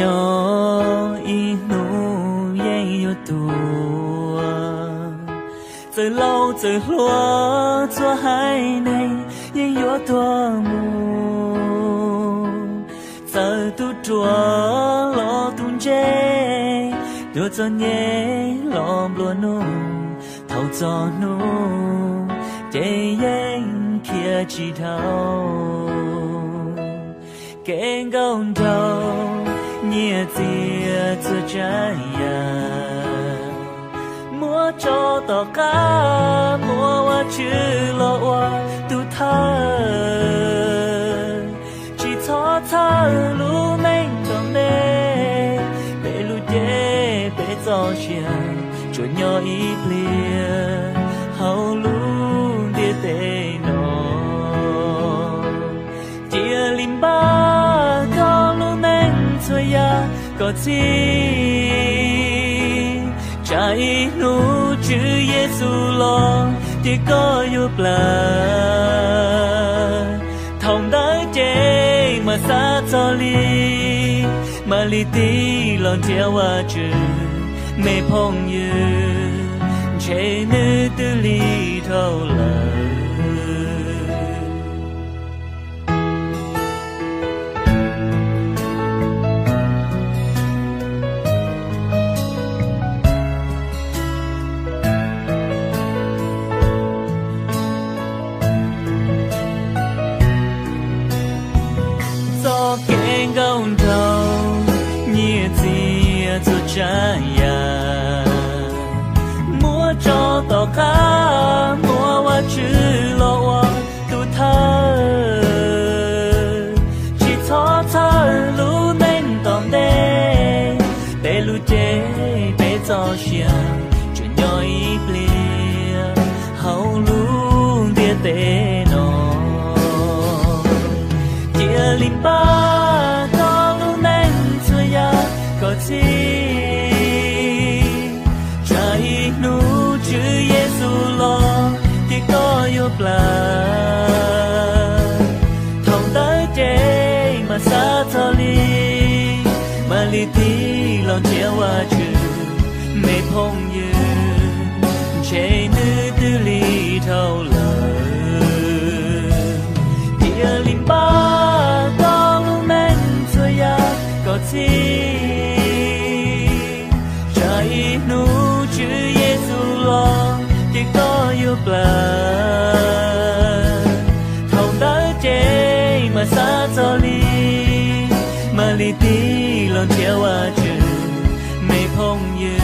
Nyob ib hnub yeej yuav tuag, txawm laus txawm hluas txhua haiv neeg yeej yuav tuag mus. Txawm tub ruam los tub ntse, tuag txom nyem los nplua nuj, thaum txog hnub ces yeej khiav tsis dhau. Kev nkauj nraug nyiaj txiag txhua tsav yam, muab tso tom qab muab Vajtswv los ua tus thawj. Tsis txhob txhawj lub neej tom ntej, peb lub cev peb txoj sia, tsuas nyob ib pliag hauv lub ntiaj teb no. Cia li npaj koj lub neej txhua yam kom txhij, tsam ib hnub Tswv Yexus los ces koj yuav plawv. Thaum ntawd ces mam xav txog li, mam li tig los nrhiav Vajtswv. Me phooj ywg, ntshe nws twb lig dhau lawm. Txoj kev nkauj nraug nyiaj txiag txhua tsav yam, muab tso tom qab muab Vajtswv los ua tus thawj. Tsis txhob txhawj lub neej tom ntej, peb lub cev peb txoj sia, tsuas nyob ib pliag hauv lub ntiaj teb no. Cia li npaj koj lub neej txhua yam kom txhij, tsam ib hnub Tswv Yexus los ces koj yuav plawv. Thaum ntawd ces mam xav txog li, mam li tig los nrhiav Vajtswv. Me phooj ywg, ntshe nws twb lig dhau lawm. Cia li npaj koj lub neej txhua yam kom txhij, tsam ib hnub Tswv Yexus los ces koj yuav plawv. Thaum ntawd ces mam xav txog li, mam li tig los nrhiav Vajtswv. Me phooj ywg,